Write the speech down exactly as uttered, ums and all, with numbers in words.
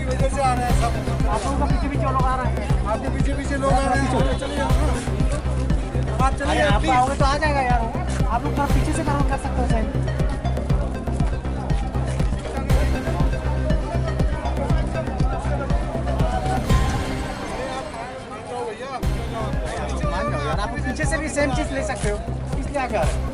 आप लोगों का पीछे पीछे लोग आ रहे हैं। आपके पीछे पीछे लोग आ रहे हैं। आप चलिए, आप चलिए, आप चलिए, आप please। आओगे तो आ जाएगा यार। आप लोग थोड़ा पीछे से करो, कर सकते हो शायद। मान जाओ यार, आप पीछे से भी सेम चीज ले सकते हो, इसलिए आगे आ रहे हो।